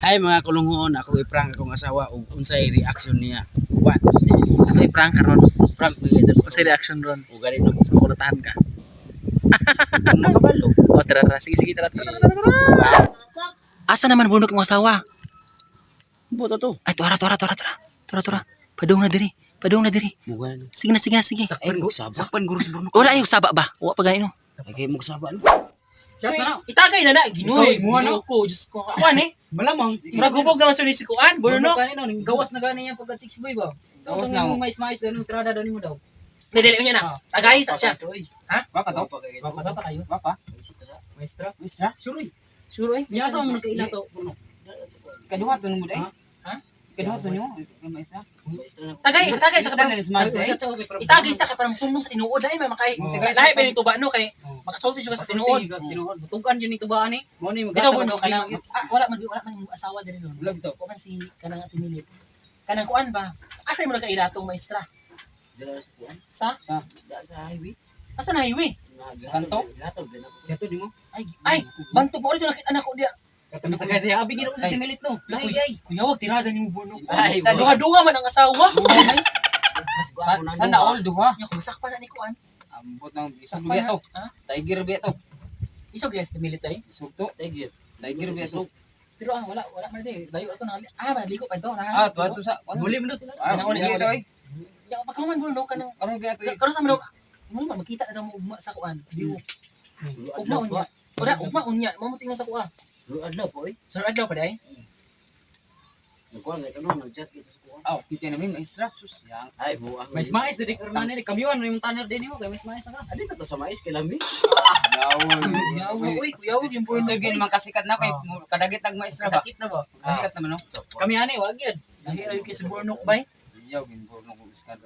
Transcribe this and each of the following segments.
Ay mga kulungon, ako i-prank akong asawa ug unsay reaction niya. What this? Ako i-prank karon. Prank ni ito. Unsay reaction ron? O gani no. So makulatahan ka. Makabalo. O tara tara, sige sige, tara tara tara tara. Asa naman bunok imong asawa? Buto to. Ay, tuara tuara tuara tuara. Tuara tuara. Padung na diri. Padung na diri. Muga no. Sige na, sige na, sige. Sakpan ko saba. Sakpan guro si Bruno. Wala ay saba ba? Wa pa gani no. Ay kay mo saba no. Uy, itagay na na Ginoo. Ginoo ko, Diyos ko. Ako ani. Malamang. Murag hubog naman sa si kuan, Bruno. Kani no, ning gawas na gani yang pagka chicks boy ba. Gawas Gawas na, na oh. mais-mais daw nung trada daw nimo daw. Dili niya na. Tagay sa siya. Ha? Baka to? Baka ba kayo? Baka? Maestra? Maestra? Sure. Oy. Sure ay. Niya sa mo nagkaila to, Bruno. Kaduha to nimo day. Ha? Kaduha to nimo kay maestra. Tagay, tagay sa Maestra kaparang na is maestra. Itagay sa kaparang sumong sa tinuod ay may makay. Tagay sa Lahi ba yung tuba no kay makasulti siya sa tinuod. Tinuod. Tugan yun ito ba ani? Mo ni Bitaw Bruno kanang wala man yung asawa diri nun. Wala bitaw. Wa man si kanang Ate Milit. Kanang kuan ba? Asa mo nagkaila tong maestra? Dala sa kuan. Sa? Sa Da sa highway. Asa na highway? Kanto? Latog din ako. Yato nimo. Ay, ay, bantog mo dito nakita anak ko diya. Sakay siya abi gid ko sa Timilit no. Lahi ay. Kuya wag tirada nimo Bruno. Ay, Duha-duha man ang asawa. Mas Sa gwapo na. sana all duha. Nya kumasak pa na ni kuan. Ambot nang isog Sakpan biya na. to. Ha? Tiger biya to. Isog yes Timilit ay. Isog to. Tiger. Tiger biya to. Pero wala wala man di. Layo ato na. Maligo pa ito na. Ah, tuwa to sa. Buli mo daw sila. Ah, Uli, uli uli. to ay. Ya pagkahuman Bruno kanang Karon biya to. eh. karon sa manok mo man makita na daw mo ugma sa kuan. Diwo. Ugma unya. Ora ugma unya mo mo sa kuan. Adlaw po eh. Sir adlaw pa day. Nagkuan kay tanong nag-chat kita sa kuan. Ah, kita namin maestra sus. Yang Ay buang. Mais-mais diri karon ni kamyuan mo tanner din nimo kay mais-mais ka. Adi ta sa mais kay lami. yawa. Uy, kuya wag yung Bruno. Isog yun makasikat na kay kadagit nag maestra ba. Kadakit na ba? Sikat naman no. Kami ani wag yun. Lahi ra yung kay si Bruno bay. Yaw ginborno ko diskarte.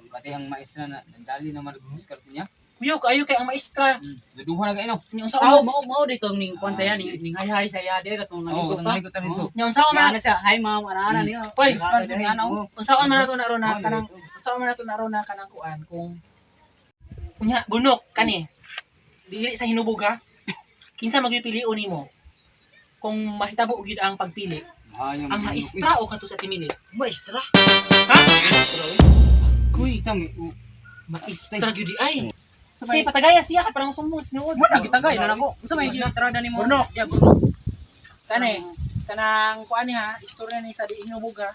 Pati ang maestra na nandali na man diskarte niya. Kuya kaayo kay ang maestra. Duduha na kayo no. Nya unsa Aw man mao mao dito ang ning kuan saya ning ning hay hay saya di katong Oh, naligo katong pa. naligo ta dito. Nya unsa man Ana siya, hi ma'am, ana ana niya. Hoy, Respond ni ana oh. unsaon man nato na ron na kanang unsaon man nato na ron na kanang kuan kung unya bunok kani dili sa hinubog ha, kinsa magpipilion nimo kung mahitabo gyud ang pagpili, Hayang ang maestra o kato sa Timilit? Maestra. Ha, Kuy, maestra gyud di ay kasi patagaya siya kay parang sumbong sa tinuod. Wala gitagay na nako. Unsa may ginatrada nimo? Bunok ya, bunok kani kanang kuan ni ha, istorya ni sa di hinubog ha,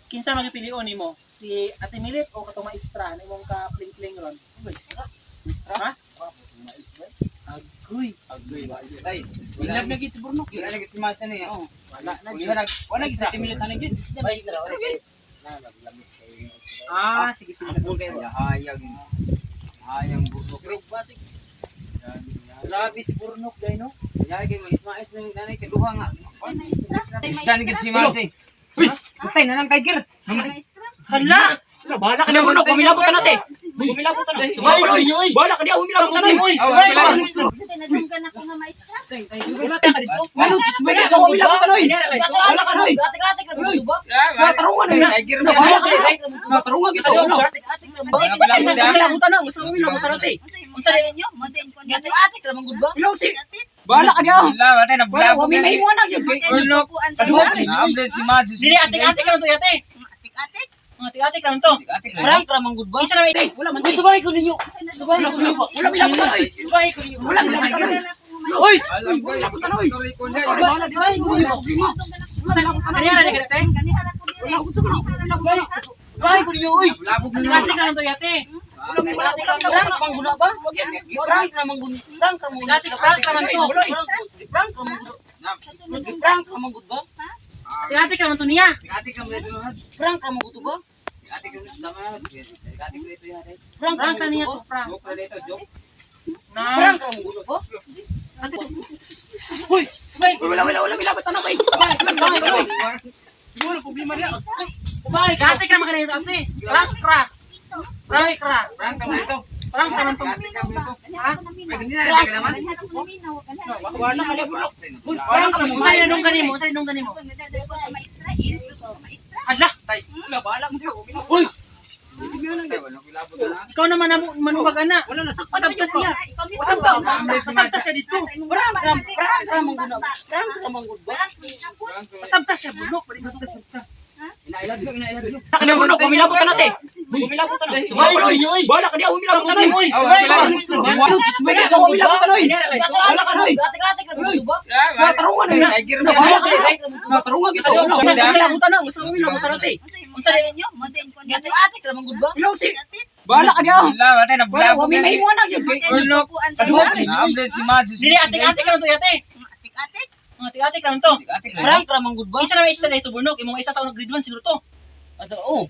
kinsa magpipilion nimo, si Ate Milit o katong maestra na imong ka pling-pling ron? Maestra. Maestra ha. Mais ba? Agoy. Agoy mais. Ay, Inab wala na gid si Bruno. wala na gid si Maestra niya. Oh. Wala na. Wala na wala gid Sa sa Timilit ani gid. Maestra. Oy. Na naglamis kay maestra. Ah, sige sige. Hayang hayang burok. Grabe si Burnok day no. Yari kay mais na nanay kay duha nga. Isda ni gid si Maestra. Uy, patay na lang tiger. Hala! Bahala ka na Bruno, kumilabot ka na te. Kumilabot ka na. Oy, oy, oy. Bahala ka diya, humilabot ka na. Oy, Oh, wala. Pinadunggan ako nga maestra. Wala ka dito. Wala chicks boy ka, humilabot ka na. Wala ka na. Atik-atik na ba? Matarungan na. Tiger. Bahala ka na. Matarungan kita. Wala pala mo da. Humilabot ka na, basta humilabot ka na te. Unsa ninyo? Matin ko niya. Atik-atik ra man gud ba? Ilaw si. Bahala ka diya. Wala, patay na Wala, bulabog. may mahimo na gyud. Ulok. Abre si Maestra. Dili atik-atik ka to yate. Atik-atik. Mga atik-atik ka to. Atik Prank ra man gud ba? Isa na may Wala man. Dubay ko ninyo. Dubay ko ninyo. Wala milabot ka na. Dubay ko ninyo. Wala milabot ka na. Oy! Alam ko, sorry ko na. Dubay ko ninyo. Kaniya ra ni te. Ganihan ako diri. Dubay ko ninyo. Oy! Bulabog na. Atik-atik ka to yate. Wala wala prank pang guna ba? Prank ra man gud. Prank ra man gud. Atik prank ka man to. Prank ra man gud. Prank ra man gud ba? Atik-atik ka man to niya. Atik ka mo dito. Prank ra man gud ba? Atik ka mo dito. Atik ka dito yate. Prank Prank ka niya to, prank. Joke na dito, joke. Na. Prank ra man gud ba? Hoy! Bay! Wala wala wala milabot na bay. Bay! Bay! Wala problema niya. Bay! Atik ra man kanina ate. Prank ra. Prank ra. Prank ka mo dito. Prank ka man to. Atik ka mo dito. Ha? Pwede nila na naman. Ganihan ako naminaw. Ganihan ako. Wala ka niya bulok. Prank ra man Unsa yung nung kanimo? Unsa yung nung kanimo? Ko sa maestra. Iris ko sa maestra. Hala! Tay. Wala bahala mo diyo. Hoy! Tay, wala ko ilabot. Ikaw naman na manubag ana. Wala na sakpan. Pasabta siya. Pasabta. Pasabta siya dito. Prank ram, prank ramang gud. Prank ramang gud ba? Pasabta siya bunok. Bali sa suko. Ina-ilove you, ina-ilove you. Kani bunok, humilabot ka na te. Humilabot ka na. Oy, Wala ka diya, humilabot ka na. Oy, Oh, Wala ka, humilabot ka na. Wala ka na. Atik-atik ramang gud ba? Matarungan na. Tiger Wala ka na. Matarungan gito. Humilabot na. Unsa humilabot na te? Unsa ninyo? Mo din ko niya. Atik-atik ramang gud ba? Ilaw si. Bahala ka diya. Wala, wala na Wala, bulabog. may mahimo na gyud. Ulok. Naamle si Mads. Dili atik-atik ra to yate. Atik-atik. Mga atik-atik ra to. Atik Prank ramang gud ba? Isa na may isa na ito bunok. Imong isa sa unang grade 1 siguro to. Ato, oh.